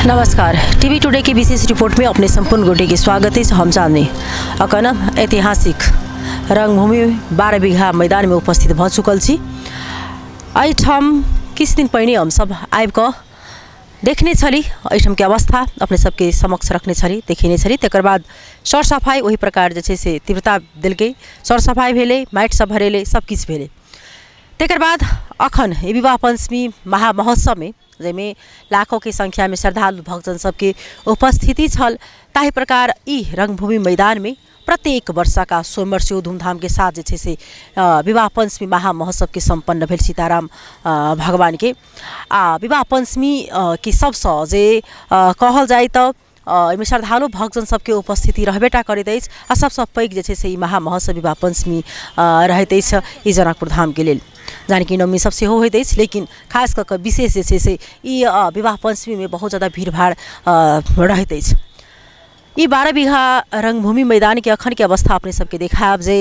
नमस्कार, TV today के विशेष रिपोर्ट में अपने संपूर्ण गोटे के स्वागत अछि। हम चांदनी अखन ऐतिहासिक रंगभूमि 12 बीघा मैदान में उपस्थित भऽ चुकल छी। एहिठाम किछु दिन पहिने हमसब आबि कऽ देखने छली, एहिठामके अवस्था अपने सबके समक्ष रखने छली, देखेने छली। तकर बाद सर सफाइ ओहि प्रकार जे छै से तीव्रता देलकै, सर सफाइ भेलै, माटि सब भरेलै, सब किछु भेलै। तकर बाद अखन ई विवाह पञ्चमी महामहोत्सवमे जाहिमे लाखोंके संख्यामे श्रद्धालु भक्तजन सबके उपस्थिति छल, ताहि प्रकार ई रङ्गभूमि मैदानमे प्रत्येक वर्षका सोमवार सेहो धूमधामके साथ जे छै से विवाह पञ्चमी महामहोत्सवके सम्पन्न भेल सीताराम भगवानके। आ विवाह पञ्चमी के सबसँ जे कहल जाइ तऽ एहिमे श्रद्धालु भक्तजन सबके उपस्थिति रहबे टा करैत अछि आ सबसँ पैघ जे छै से ई महामहोत्सव विवाह पञ्चमी रहैत अछि ई जनकपुर धामके लेल। जानकी नवमी सब सेहो होइत अछि, लेकिन खास कऽ कऽ विशेष जे छै से ई विवाह पञ्चमीमे बहुत जादा भीड़भाड़ रहैत अछि। ई 12 बीघा रङ्गभूमि मैदानके अखनके अवस्था अपने सबके देखायब जे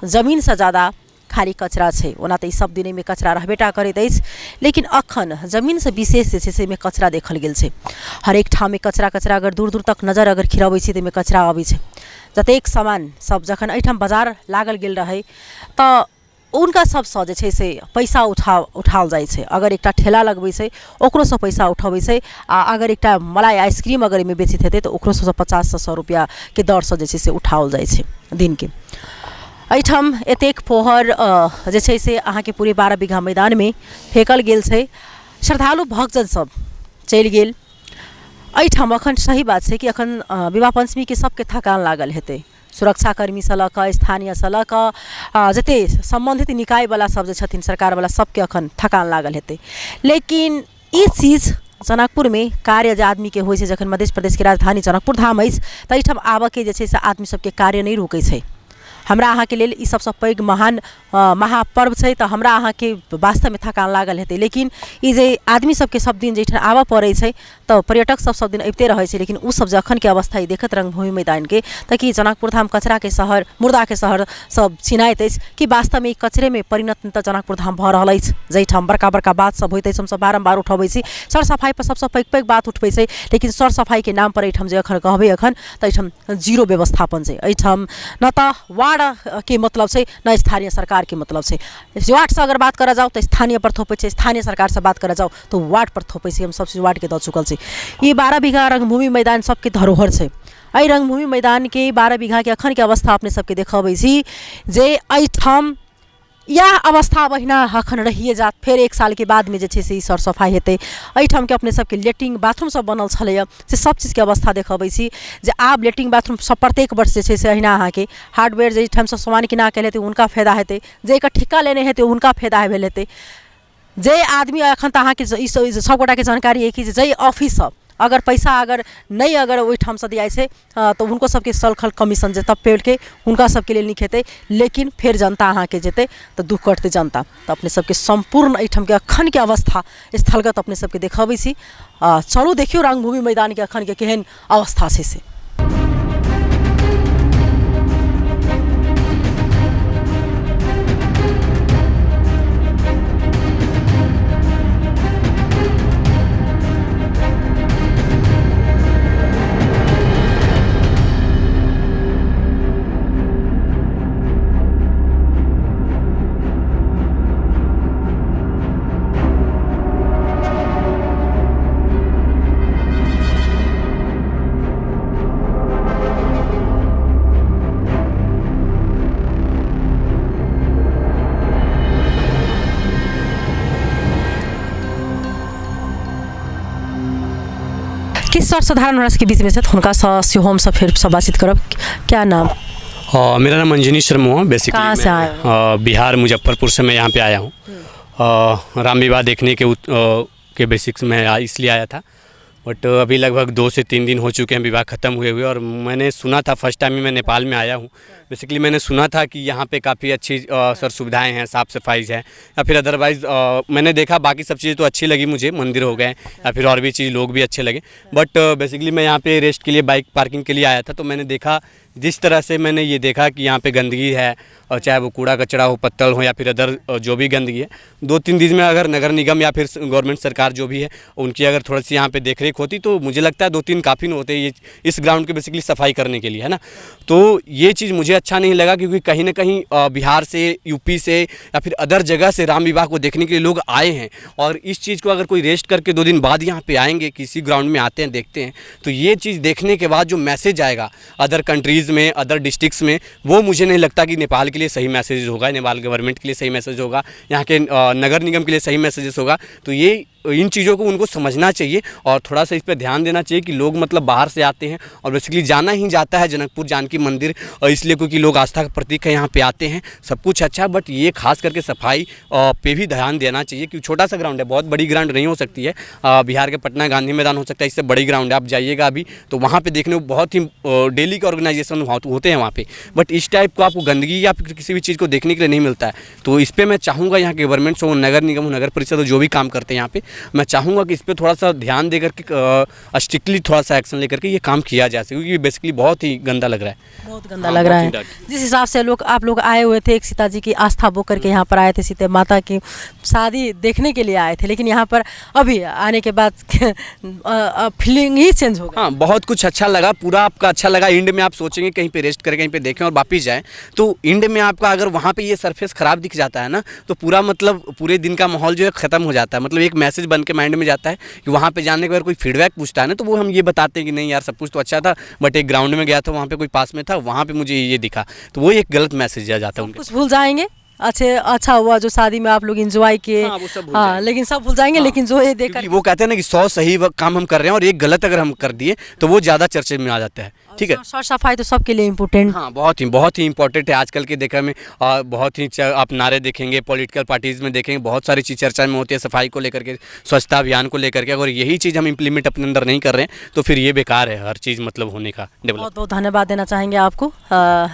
जमीनसँ जादा खाली कचरा छै। ओना तऽ ई सब दिन एहिमे कचरा रहबे टा करैत अछि, लेकिन अखन जमीनसँ विशेष जे छै से एहिमे कचरा देखल गेल छै। हरेक ठाममे कचरा कचरा, अगर दूर दूर तक नजर अगर खिरबै छै तऽ एहिमे कचरा अबै छै। जतेक सामान सब जखन एहिठाम बाजार लागल गेल रहै तऽ हुनका सबसँ जे छै से पैसा उठाओल जाइ छै। अगर एकटा ठेला लगबै छै ओकरोसँ पैसा उठबै छै, आ अगर एकटा मलाई आइसक्रीम अगर एहिमे बेचैत हेतै तऽ ओकरो सबसँ 50सँ 100 रुपैआके दरसँ जे छै से उठाओल जाइ छै दिनके। एहिठाम एतेक फोहर जे छै से अहाँके पूरे 12 बीघा मैदानमे फेकल गेल छै। श्रद्धालु भक्तजन सब चलि गेल एहिठाम। अखन सही बात छै कि अखन विवाह पञ्चमीके सबके थकान लागल हेतै, सुरक्षाकर्मीसँ लऽ कऽ स्थानीयसँ लऽ कऽ जते सम्बन्धित निकायवला सब जे छथिन सरकारवला सबके अखन थकान लागल हेतै। लेकिन ई चीज जनकपुरमे कार्य जे आदमीके होइ छै, जखन मध्य प्रदेशके राजधानी जनकपुर धाम अछि तऽ एहिठाम आबऽके जे छै से आदमी सबके कार्य नहि रुकै छै। हमरा अहाँके लेल ई सबसँ पैघ महान महापर्व छै तऽ हमरा अहाँके वास्तवमे थकान लागल हेतै, लेकिन ई जे आदमी सबके सब दिन जे एहिठाम आबऽ पड़ै छै तऽ पर्यटक सब सब दिन अबिते रहै छै, लेकिन ओ सब जखनके अवस्था ई देखत रङ्गभूमि मैदानके तऽ कि जनकपुर धाम कचराके शहर, मुर्दाके शहर सब चिन्हाइत अछि कि वास्तवमे ई कचरेमे परिणत तऽ जनकपुर धाम भऽ रहल अछि, जाहिठाम बड़का बड़का बात सब होइत अछि। हमसब बारम्बार उठबै छी, सर सफाइपर सबसँ पैघ पैघ बात उठबै छै, लेकिन सर सफाइके नामपर एहिठाम जे एखन कहबै एखन तऽ एहिठाम जीरो व्यवस्थापन छै। एहिठाम नहि तऽ वार्डके मतलब छै, नहि स्थानीय सरकारके मतलब छै। वार्डसँ अगर बात करऽ जाउ तऽ स्थानीयपर थोपै छै, स्थानीय सरकारसँ बात करऽ जाउ तऽ वार्डपर थोपै छै। हम सब चीज वार्डके दऽ चुकल छी। ई 12 बीघा रङ्गभूमि मैदान सबके धरोहर छै। एहि रङ्गभूमि मैदानके 12 बीघाके अखनके अवस्था अपने सबके देखबै छी जे एहिठाम इएह अवस्था ओहिना अखन रहिए जायत, फेर एक सालके बादमे जे छै से ई सर सफाइ हेतै। एहिठामके अपने सबके लेट्रिन बाथरूम सब बनल छलैए से सब चीजके अवस्था देखबै छी जे आब लेट्रिन बाथरूम सब प्रत्येक वर्ष जे छै से अहिना अहाँके हार्डवेयर जाहिठामसँ सामान किना कऽ हेतै हुनका फायदा हेतै, जे एकर ठिक्का लेने हेतै हुनका फायदा भेल हेतै। जे आदमी एखन तऽ अहाँके ई सब गोटाके जानकारी अइ कि जाहि ऑफिससँ अगर पैसा अगर नहि अगर ओहिठामसँ दियाइ छै तऽ हुनको सबके सलखल कमीशन जे तब पेलकै हुनका सबके लेल नीक हेतै, लेकिन फेर जनता अहाँके जेतै तऽ दुःख कटतै जनता। तऽ अपने सबके सम्पूर्ण एहिठामके अखनके अवस्था स्थलगत अपने सबके देखबै छी। चलू देखियौ रङ्गभूमि मैदानके अखनके केहन अवस्था छै से। किछु सर साधारण हमरा सबके बीचमे छथि, हुनकासँ सेहो हमसब फेरसँ बातचीत करब। क्या नाम? मेरा नाम अंजनी शर्मा है। बेसिकली कहाँ से मैं, आए हो? बिहार मुजफ्फरपुर से मैं यहाँ पे आया हूँ। राम विवाह देखने के बेसिक्स में इसलिए आया था, बट अभी लगभग 2 से 3 दिन हो चुके हैं विवाह ख़त्म हुए हुए। और मैंने सुना था, फर्स्ट टाइम ही मैं नेपाल में आया हूँ, बेसिकली मैंने सुना था कि यहाँ पे काफ़ी अच्छी सर सुविधाएं हैं, साफ़ सफाई है, या फिर अदरवाइज़ मैंने देखा बाकी सब चीज़ें तो अच्छी लगी मुझे, मंदिर हो गए या फिर और भी चीज़, लोग भी अच्छे लगे। बट बेसिकली मैं यहाँ पे रेस्ट के लिए, बाइक पार्किंग के लिए आया था, तो मैंने देखा जिस तरह से मैंने ये देखा कि यहाँ पे गंदगी है, और चाहे वो कूड़ा कचरा हो, पत्तल हो या फिर अदर जो भी गंदगी है, 2-3 दिन में अगर नगर निगम या फिर गवर्नमेंट सरकार जो भी है उनकी अगर थोड़ी सी यहाँ पे देख रेख होती तो मुझे लगता है 2-3 काफ़ी न होते ये इस ग्राउंड के बेसिकली सफाई करने के लिए, है ना। तो ये चीज़ मुझे अच्छा नहीं लगा, क्योंकि कहीं ना कहीं बिहार से, यूपी से या फिर अदर जगह से राम विवाह को देखने के लिए लोग आए हैं, और इस चीज़ को अगर कोई रेस्ट करके 2 दिन बाद यहाँ पे आएंगे, किसी ग्राउंड में आते हैं, देखते हैं, तो ये चीज़ देखने के बाद जो मैसेज आएगा अदर कंट्रीज़ में, अदर डिस्ट्रिक्ट्स में, वो मुझे नहीं लगता कि नेपाल के लिए सही मैसेज होगा, नेपाल गवर्नमेंट के लिए सही मैसेज होगा, यहाँ के नगर निगम के लिए सही मैसेजेस होगा। तो ये इन चीज़ों को उनको समझना चाहिए और थोड़ा सा इस पे ध्यान देना चाहिए कि लोग मतलब बाहर से आते हैं और बेसिकली जाना ही जाता है जनकपुर जानकी मंदिर, और इसलिए क्योंकि लोग आस्था का प्रतीक है, यहाँ पे आते हैं, सब कुछ अच्छा है, बट ये खास करके सफाई पे भी ध्यान देना चाहिए, क्योंकि छोटा सा ग्राउंड है, बहुत बड़ी ग्राउंड नहीं हो सकती है। बिहार के पटना गांधी मैदान हो सकता है, इससे बड़ी ग्राउंड है, आप जाइएगा अभी तो वहाँ पर देखने को बहुत ही डेली के ऑर्गेनाइजेशन होते हैं वहाँ पर, बट इस टाइप को आपको गंदगी या फिर किसी भी चीज़ को देखने के लिए नहीं मिलता है। तो इस पर मैं चाहूँगा यहाँ के गवर्नमेंट हो, नगर निगम हो, नगर परिषद हो, जो भी काम करते हैं यहाँ पे, मैं चाहूँगा कि इस पर थोड़ा सा ध्यान दे करके स्ट्रिक्टली थोड़ा सा एक्शन लेकर के ये काम किया जा सके, क्योंकि बेसिकली बहुत ही गंदा लग रहा है, बहुत गंदा लग रहा है। जिस हिसाब से लोग आप लोग आए हुए थे, एक सीता जी की आस्था बो करके यहाँ पर आए थे, सीता माता की शादी देखने के लिए आए थे, लेकिन यहाँ पर अभी आने के बाद फीलिंग ही चेंज हो गई। हाँ, बहुत कुछ अच्छा लगा, पूरा आपका अच्छा लगा। एंड में आप सोचेंगे कहीं पे रेस्ट करें, कहीं पे देखें और वापिस जाएँ, तो एंड में आपका अगर वहाँ पे ये सरफेस ख़राब दिख जाता है ना, तो पूरा मतलब पूरे दिन का माहौल जो है ख़त्म हो जाता है। मतलब एक मैसेज बन के माइंड में जाता है कि वहाँ पे जाने के बाद कोई फीडबैक पूछता है ना, तो वो हम ये बताते हैं कि नहीं यार सब कुछ तो अच्छा था, बट एक ग्राउंड में गया था, वहाँ पे कोई पास में था, वहाँ पे मुझे ये दिखा, तो वो एक गलत मैसेज आ जाता है उनके। कुछ भूल जाएंगे, अच्छे अच्छा हुआ जो शादी में आप लोग एंजॉय किए, हाँ, वो सब भूल हाँ, जाएंगे। लेकिन सब भूल जाएंगे, हाँ, लेकिन जो ये देखकर वो कहते हैं ना कि 100 सही काम हम कर रहे हैं और एक गलत अगर हम कर दिए तो वो ज़्यादा चर्चे में आ जाता है। ठीक है, सर सफाई तो सबके लिए इम्पोर्टेंट, हाँ, बहुत ही इंपॉर्टेंट है। आजकल के देखा में बहुत ही आप नारे देखेंगे, पॉलिटिकल पार्टीज़ में देखेंगे, बहुत सारी चीज़ चर्चा में होती है सफाई को लेकर के, स्वच्छता अभियान को लेकर के। अगर यही चीज़ हम इम्प्लीमेंट अपने अंदर नहीं कर रहे हैं तो फिर ये बेकार है हर चीज़ मतलब होने का डेवलप। बहुत बहुत धन्यवाद देना चाहेंगे आपको।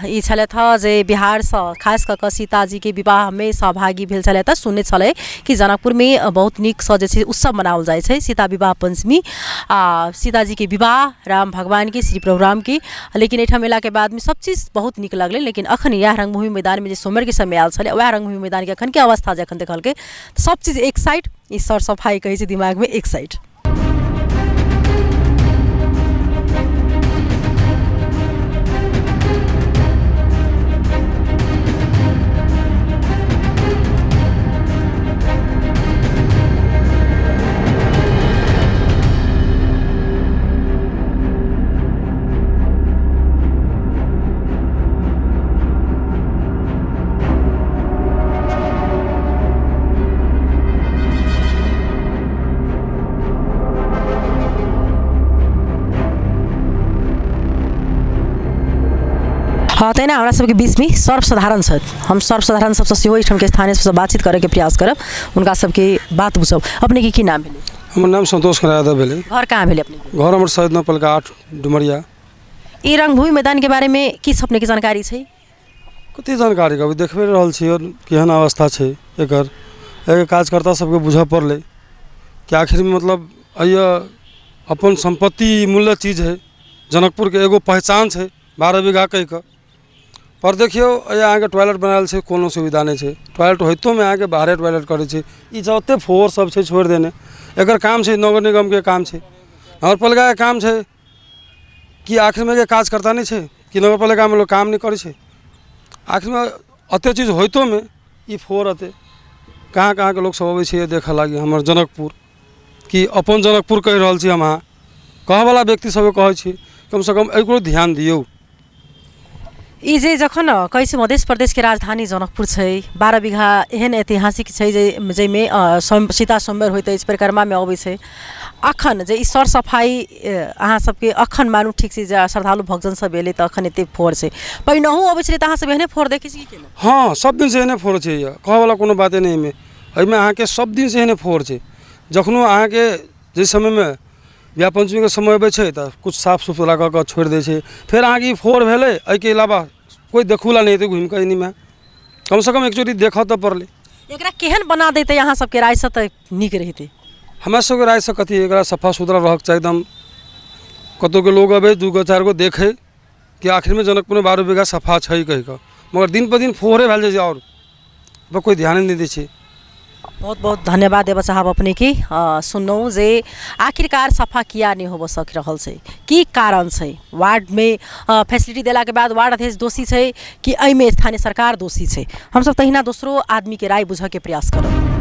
ई छलथि हँ जे बिहारसँ खास कऽ कऽ सीताजीके विवाहमे सहभागी भेल छलथि। सुनने छलै कि जनकपुरमे बहुत नीकसँ जे छै उत्सव मनाओल जाइ छै, सीता विवाह पञ्चमी आ सीताजीके विवाह, राम भगवानके, श्री प्रभु रामके। लेकिन एहिठाम अयलाके बादमे सब चीज बहुत नीक लगलै, लेकिन अखन इएह रङ्गभूमि मैदानमे जे सोमवारके समय आयल छलै, वएह रङ्गभूमि मैदानके अखनके अवस्था जे अखन देखलकै, सब चीज एक साइड, ई सर सफाइ कहै छै दिमागमे एक साइड। हाँ, तहिना हमरा सबके बीचमे सर्वसाधारण छथि, हम सर्वसाधारण सबसँ सेहो एहिठामके स्थानीय सबसँ बातचीत करैके प्रयास करब, हुनका सबके बात बुझब। अपनेके की नाम भेलै? हमर नाम संतोष कुमार यादव भेलै। घर कहाँ भेलै अपनेके? घर हमर शहीद नौपालिका 8 डुमरिया। ई रङ्गभूमि मैदानके बारेमे की सब अपनेके जानकारी छै? कते जानकारी अभी देखबे रहल छी और केहन अवस्था छै एकर, एकर कार्यकर्ता सबके बुझऽ पड़लै कि आखिरमे मतलब एहि अपन सम्पत्ति मूल्य चीज है, जनकपुरके एगो पहचान छै 12 बीघा कहिकऽ। पर देखियौ अहाँके टॉयलेट बनायल छै, कोनो सुविधा नहि छै, टॉयलेट होइतोमे अहाँके बाहरे टॉयलेट करै छै। ई जते फोर सब छै छोड़ि देने, एकर काम छै नगर निगमके काम छै, नगरपालिकाके काम छै कि आखिरमे के कार्यकर्ता नहि छै कि नगरपालिकामे लोक काम नहि करै छै। आखिरमे एते चीज होइतोमे ई फोर एते कहाँ कहाँके लोक सब अबै छै देखऽ लागि हमर जनकपुर, कि अपन जनकपुर कहि रहल छी हम, अहाँ कहऽवला व्यक्ति सबके कहै छी कमसँ कम एहिको ध्यान दियौ। ई जे जखन कहै छै मध्य प्रदेशके राजधानी जनकपुर छै, 12 बीघा एहन ऐतिहासिक छै जे जाहिमे सीता स्वयंवर होइत अछि, परिक्रमामे अबै छै। अखन जे ई सर सफाइ अहाँ सबके अखन मानू ठीक छै जे श्रद्धालु भक्तजन सब एलै तऽ अखन एते फोर छै, पहिनहु अबै छलै तऽ अहाँ सब एहने फोर देखै छी कि केना? हाँ, सब दिनसँ एहने फोर छै, कहऽवला कोनो बाते नहि एहिमे, एहिमे अहाँके सब दिनसँ एहने फोर छै। जखनो अहाँके जाहि समयमे बियाह पञ्चमीके समय अबै छै तऽ किछु साफ सुथरा कऽ कऽ छोड़ि दै छै, फेर अहाँके ई फोर भेलै, एहिके अलावा कोइ देखू ला नहि एतै घुमि कऽ एनीमे, कमसँ कम एकचोटि देखऽ तऽ पड़लै। एकरा केहन बना देतै अहाँ सबके रायसँ तऽ नीक रहितै? हमरा सबके रायसँ कथी, एकरा सफा सुथरा रहऽके चाही एकदम, कतहुके लोग अबै 2 गो 4 गो देखै कि आखिरमे जनकपुरमे 12 बीघा सफा छै कहि कऽ, मगर दिन पर दिन फोहरे भेल जाइ छै आओर ओहिपर कोइ ध्याने नहि दै छै। बहुत बहुत धन्यवाद देबऽ चाहब अपनेके। सुनलहुँ जे आखिरकार सफा किया नहि होबऽ सकि रहल छै, की कारण छै? वार्डमे फैसिलिटी देलाके बाद वार्ड अध्यक्ष दोषी छै कि एहिमे स्थानीय सरकार दोषी छै? हमसब तहिना दोसरो आदमीके राय बुझऽके प्रयास करब।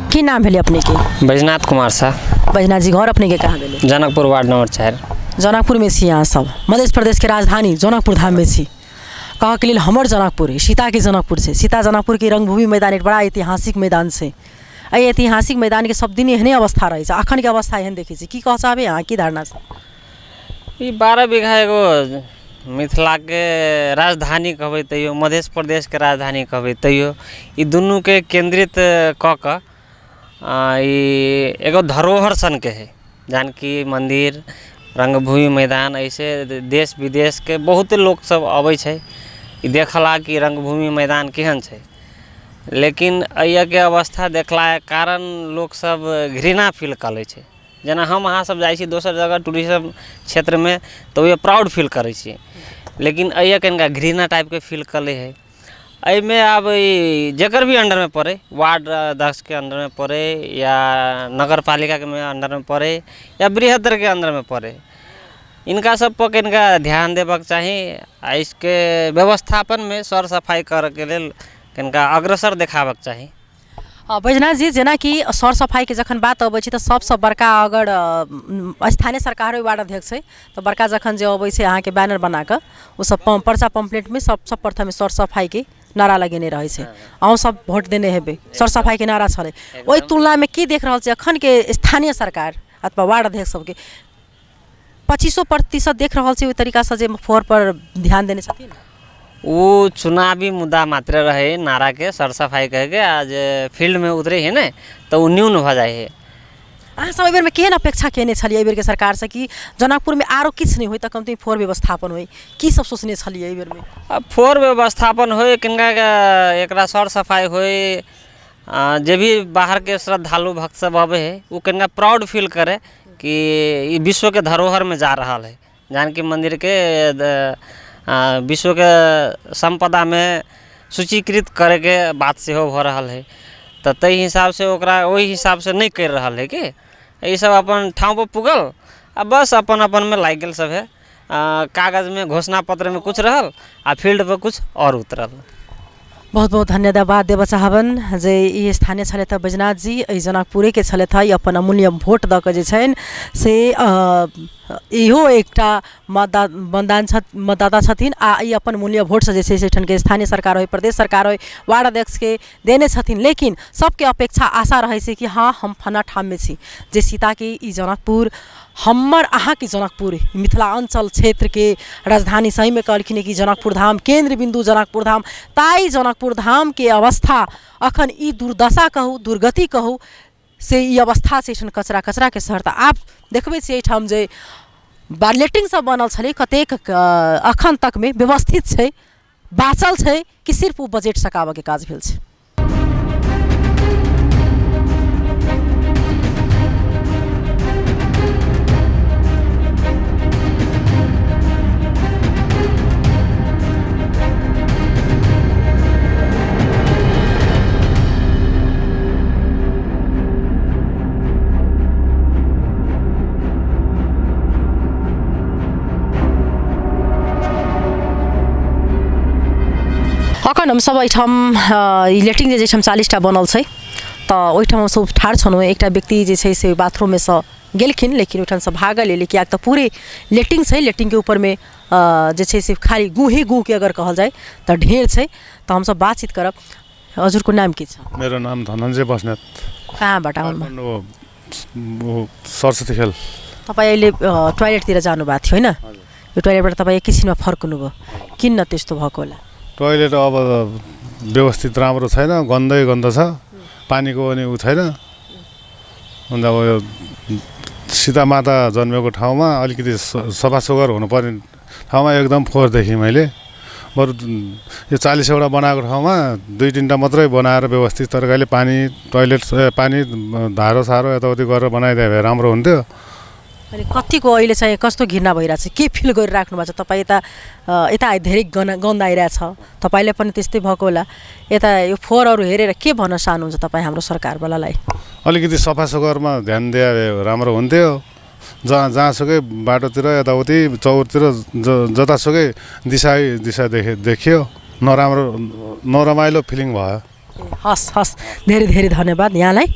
की नाम भेलै अपनेके? बैजनाथ कुमार शाह। बैजनाथ जी, घर अपनेके कहाँ भेलै? Janakpur ward number 4। जनकपुरमे छी अहाँ सब, मध्य प्रदेशके राजधानी जनकपुर धाममे छी। कहऽके लेल हमर जनकपुर सीताके जनकपुर छै। सीता जनकपुरके रङ्गभूमि मैदान एक बड़ा ऐतिहासिक मैदान छै। एहि ऐतिहासिक मैदानके सब दिन एहने अवस्था रहै छै, अखनके अवस्था एहन देखै छी। की कहऽ चाहबै अहाँ, की धारणा छै? ई 12 बीघा एगो मिथिलाके राजधानी कहबै तैयो, मध्य प्रदेशके राजधानी कहबै तैयो, ई दुनूके केन्द्रित कऽ कऽ ई एगो धरोहर सनके हइ। जानकी मन्दिर, रङ्गभूमि मैदान, ऐसे देश विदेशके बहुत लोकसब अबै छै ई देखला कि रङ्गभूमि मैदान केहन छै। लेकिन एहिके अवस्था देखलाके कारण लोकसब घृणा फील कऽ लै छै। जेना हम अहाँ सब जाइ छी दोसर जगह टूरिज्म क्षेत्रमे तऽ ओहिमे प्राउड फील करै छी, लेकिन एहिके कनिका घृणा टाइपके फील कऽ लै हइ। एहिमे आब ई जकर भी अण्डरमे पड़ै, वार्ड अध्यक्षके अण्डरमे पड़ै या नगरपालिकाके अण्डरमे पड़ै या बृहत्तरके अण्डरमे पड़ै, इनका सब पर कनिका ध्यान देबऽके चाही आ इसके व्यवस्थापनमे सर सफाइ करऽके लेल कनिका अग्रसर देखाबऽके चाही। बैजनाथ जी, जेनाकि सर सफाइके जखन बात अबै छै तऽ सबसँ बड़का अगर स्थानीय सरकार वार्ड अध्यक्ष छै तऽ बड़का जखन जे अबै छै अहाँके बैनर बनाकऽ ओ सब पर्चा पम्पलेटमे सब प्रथम सर सफाइके नारा लगेने रहै छै। अहूँ सब वोट देने हेबै, सर सफाइके नारा छलै। ओहि तुलनामे की देख रहल छी अखनके स्थानीय सरकार अथवा वार्ड अध्यक्ष सबके 25% देख रहल छी ओहि तरीकासँ जे फोर पर ध्यान देने छथिन? ओ चुनावी मुद्दा मात्र रहे नाराके सर सफाइ कहिके, आ जे फील्डमे उतरे है ने तऽ ओ न्यून भऽ जाइ है। अहाँ सब एहि बेरमे केहन अपेक्षा केने छलियै एहि बेरके सरकारसँ कि जनकपुरमे आरो किछु नहि होइ तऽ कमती फोर व्यवस्थापन होइ, की सब सोचने छलियै एहि बेरमे? अब फोर व्यवस्थापन होइ, कनिका एकरा सर सफाइ होइ, जे भी बाहरके श्रद्धालु भक्त सब अबै है ओ कनिका प्राउड फील करे कि ई विश्वके धरोहरमे जा रहल है, जानकी मन्दिरके विश्वके सम्पदामे सूचीकृत करैके बात सेहो भऽ रहल है। तऽ ताहि हिसाबसँ ओकरा ओहि हिसाबसँ नहि करि रहल है कि ईसब अपन ठाँवपर पुगल आ बस अपन अपनमे लागि गेल सभे, कागजमे घोषणा पत्रमे किछु रहल आ फील्डपर किछु आओर उतरल। बहुत बहुत धन्यवाद देबऽ चाहबनि जे ई स्थानीय छलथि हँ बैजनाथ जी, एहि जनकपुरेके छलथि हँ। ई अपन अमूल्य वोट दऽ कऽ जे छनि से इहो एकटा मतदाता छथिन आ ई अपन मूल्य वोटसँ जे छै से एहिठामके स्थानीय सरकार होइ, प्रदेश सरकार होइ, वार्ड अध्यक्षके देने छथिन। लेकिन सबके अपेक्षा आशा रहै छै कि हँ हम फन्ना ठाममे छी, जे सीताके ई जनकपुर हमर अहाँके जनकपुर मिथिलाञ्चल क्षेत्रके राजधानी सहीमे कहलखिन कि जनकपुर धाम केन्द्र बिन्दु जनकपुर धाम, ताहि जनकपुर धामके अवस्था अखन ई दुर्दशा कहू दुर्गति कहू से ई अवस्था छै एहिठाम कचरा कचराके शहर। तऽ आब देखबै छियै एहिठाम जे लेट्रिन सब बनल छलै कतेक अखन तकमे व्यवस्थित छै, बाँचल छै कि सिर्फ ओ बजट सकाबऽके काज भेल छै। अखन हमसभ एहिठाम ई लेट्रिन जे जाहिठाम 40टा बनल छै, तऽ ओहिठाम हमसभ ठाढ़ छलहुँ। एकटा व्यक्ति जे छै से बाथरूममे सँ गेलखिन, लेकिन ओहिठामसँ भागल एलै, किएक तऽ पूरे लेट्रिन छै, लेट्रिनके ऊपरमे जे छै से खाली गुहे गुहके अगर कहल जाय तऽ ढेर छै। तऽ हमसभ बातचीत करब। हजुरको नाम के छ? मेरो नाम धनञ्जय बस्नेत। कहाँबाट आउनु? काठमाडौँ सरस्वती खेल। तपाईँ अहिले टोयलेटतिर जानुभएको थियो होइन? यो टोयलेटबाट तपाईँ एकैछिनमा फर्कनु भयो, किन त्यस्तो भएको होला? टोयलेट अब व्यवस्थित राम्रो छैन, गन्दै गन्द छ, पानीको पनि ऊ छैन। अन्त अब यो सीता माता जन्मेको ठाउँमा अलिकति सफा सुग्घर हुनुपर्ने ठाउँमा एकदम फोहोर देखेँ मैले। बरु यो 40वटा बनाएको ठाउँमा 2-3टा मात्रै बनाएर व्यवस्थित तरिकाले पानी टोयलेट पानी धारो सारो यताउति गरेर बनाइदियो भए राम्रो हुन्थ्यो। अनि कतिको अहिले चाहिँ कस्तो घृणा भइरहेछ, के फिल गरिराख्नु भएको छ तपाईँ? यता यता धेरै गन्ध आइरहेछ, तपाईँलाई पनि त्यस्तै भएको होला। यता यो फोहोरहरू हेरेर के भन्न चाहनुहुन्छ तपाईँ हाम्रो सरकारवालालाई? अलिकति सफा सुग्घरमा ध्यान दिए भए राम्रो हुन्थ्यो। जहाँ जहाँसुकै बाटोतिर यताउति चौरतिर जतासुकै दिशा दिशा देखियो, नराम्रो नरमाइलो फिलिङ भयो। हस् हस्, धेरै धेरै धन्यवाद यहाँलाई।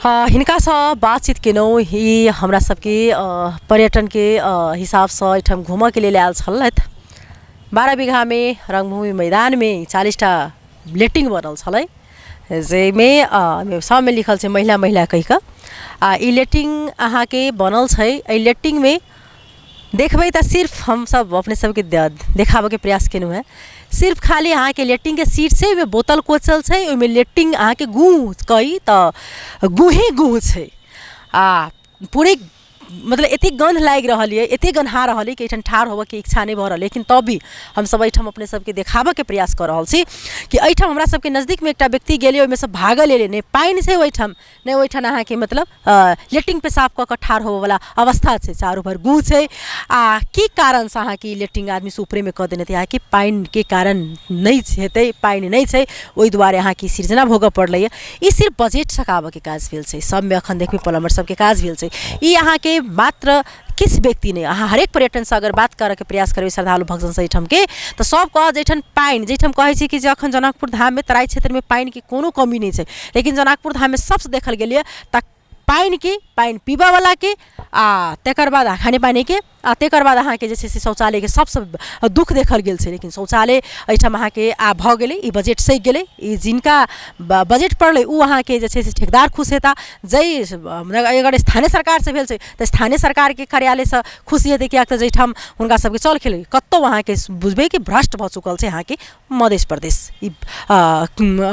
हिनकासँ बातचीत केलहुँ। ई हमरा सबके पर्यटनके हिसाबसँ एहिठाम घुमऽके लेल आयल छलथि। 12 बिघामे रङ्गभूमि मैदानमे 40टा लेट्रिन बनल छलै, जाहिमे सबमे लिखल छै महिला महिला कहि कऽ। आ ई लेट्रिन अहाँके बनल छै। एहि लेट्रिनमे देखबै तऽ सिर्फ हमसब अपने सबके देखाबऽके प्रयास केलहुँ हेँ, सिर्फ खाली अहाँके लेट्रिनके सीट छै, ओहिमे बोतल कोचल छै, ओहिमे लेट्रिन अहाँके गुह कही तऽ गुहे गुह छै। आ पूरे मतलब एतेक गन्ध लागि रहल यऽ, एतेक गन्हा रहल यऽ कि एहिठाम ठाढ़ होबऽके इच्छा नहि भऽ रहल। लेकिन तब भी हमसब एहिठाम अपने सबके देखाबऽके प्रयास कऽ रहल छी कि एहिठाम हमरा सबके नजदीकमे एकटा व्यक्ति गेलै, ओहिमे सँ भागल एलै। नहि पानि छै ओहिठाम, नहि ओहिठाम अहाँके मतलब लेट्रिन पेशाब कऽ कऽ ठाढ़ होबऽवला अवस्था छै, चारू भर गुह छै। आ की कारणसँ अहाँके ई लेट्रिन आदमी से ऊपरेमे कऽ देने हेतै? अहाँके पानिके कारण नहि हेतै, पानि नहि छै, ओहि दुआरे अहाँके सृजना भोगऽ पड़लैए। ई सिर्फ बजट सकाबऽके काज भेल छै। सबमे अखन देखबै प्लम्बर सबके काज भेल छै। ई अहाँके मात्र किछु व्यक्ति नहि, अहाँ हरेक पर्यटनसँ अगर बात करऽके प्रयास करबै श्रद्धालु भक्तजनसँ एहिठामके, तऽ सब कहत जाहिठाम पानि, जाहिठाम कहै छै कि जे अखन जनकपुर धाममे तराई क्षेत्रमे पानिके कोनो कमी नहि छै, लेकिन जनकपुर धाममे सबसँ देखल गेल यऽ तऽ पानिके, पानि पीबऽवलाके, आ तकर बाद खाने पानीके, आ तकर बाद अहाँके जे छै से शौचालयके सबसँ दुःख देखल गेल छै। लेकिन शौचालय एहिठाम अहाँके आब भऽ गेलै, ई बजट सकि गेलै। ई जिनका बजट पड़लै ओ अहाँके जे छै से ठेकेदार खुश हेता, जाहि अगर स्थानीय सरकारसँ भेल छै तऽ स्थानीय सरकारके कार्यालयसँ खुशी हेतै, किएक तऽ जाहिठाम हुनका सबके चल खेलै कतहु अहाँके बुझबै कि भ्रष्ट भऽ चुकल छै अहाँके मध्य प्रदेश, ई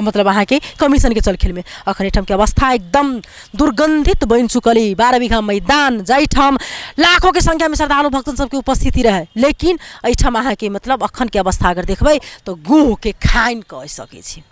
मतलब अहाँके कमीशनके चल खेलमे अखन एहिठामके अवस्था एकदम दुर्गन्धित बनि चुकल अइ। 12 बीघा मैदान जाहिठाम लाखोंके संख्यामे श्रद्धालु भक्तजन सबके उपस्थिति रहै, लेकिन एहिठाम अहाँके मतलब अखनके अवस्था अगर देखबै तऽ गुहके खानि कहि सकै छी।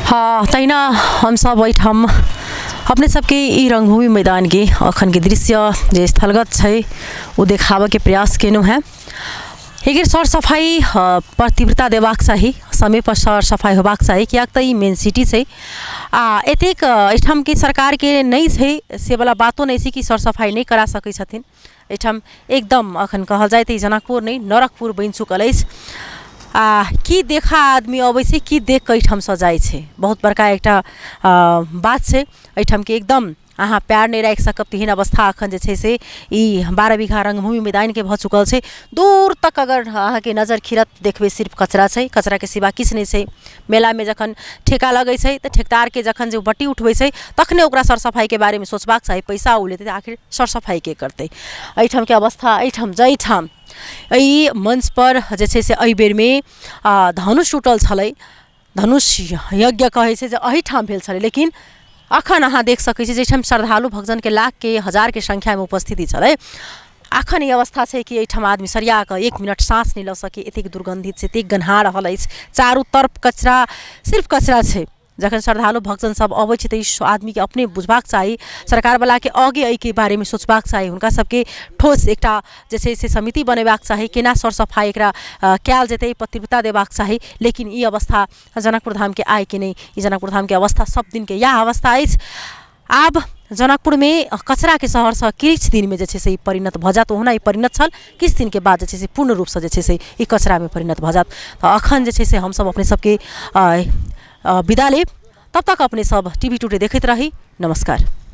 हाँ, तहिना हमसब एहिठाम अपने सबके ई रङ्गभूमि मैदानके अखनके दृश्य जे स्थलगत छै ओ देखाबऽके प्रयास केलहुँ हेँ। एकर सर सफाइ पर तीव्रता देबाक चाही, समयपर सर सफाइ होबाक चाही, किएक तऽ ई मेन सिटी छै। आ एतेक एहिठामके सरकारके नहि छै से वला बातो नहि छै कि सर सफाइ नहि करा सकै छथिन। एहिठाम एकदम अखन कहल जाय तऽ ई जनकपुर नहि नरकपुर बनि चुकल अछि। आ की देखा आदमी अबै छै, की देख कऽ एहिठामसँ जाइ छै, बहुत बड़का एकटा बात छै। एहिठामके एकदम अहाँ पैर नहि राखि सकब तेहन अवस्था अखन जे छै से ई 12 बीघा रङ्गभूमि मैदानके भऽ चुकल छै। दूर तक अगर अहाँके नजर खिरत देखबै सिर्फ कचरा छै, कचराके सिवा किछु नहि छै। मेलामे जखन ठेका लगै छै तऽ ठेकेदारके जखन जे बट्टी उठबै छै तखने ओकरा सर सफाइके बारेमे सोचबाक चाही, पैसा ओ लेतै तऽ आखिर सर सफाइ के करतै। एहिठामके अवस्था एहिठाम जाहिठाम एहि मञ्चपर जे छै से एहि बेरमे धनुष टूटल छलै, धनुष यज्ञ कहै छै जे एहिठाम भेल छलै, लेकिन अखन अहाँ देख सकै छी जाहिठाम श्रद्धालु भक्तजनके लाखके हजारके सङ्ख्यामे उपस्थिति छलै, अखन ई अवस्था छै कि एहिठाम आदमी सरिया कऽ 1 मिनट साँस नहि लऽ सकै, एतेक दुर्गन्धित छै, एतेक गन्हा रहल अछि, चारू तरफ कचरा, सिर्फ कचरा छै। जखन श्रद्धालु भक्तजन सब अबै छै तऽ ई आदमीके अपने बुझबाक चाही, सरकारवलाके आगे एहिके बारेमे सोचबाक चाही, हुनका सबके ठोस एकटा जे छै से समिति बनेबाक चाही, केना सर सफाइ एकरा कयल जेतै, एहिपर तीव्रता देबाक चाही। लेकिन ई अवस्था जनकपुर धामके आइके नहि, ई जनकपुर धामके अवस्था सब दिनके इएह अवस्था अछि। आब जनकपुरमे कचराके शहरसँ किछु दिनमे जे छै से ई परिणत भऽ जायत। ओहुना ई परिणत छल, किछु दिनके बाद जे छै से पूर्ण रूपसँ जे छै से ई कचरामे परिणत भऽ जायत। तऽ एखन जे छै से हमसब अपने सबके विदा लेब, तब तक अपने सब टीवी टुडे देखैत रही। नमस्कार।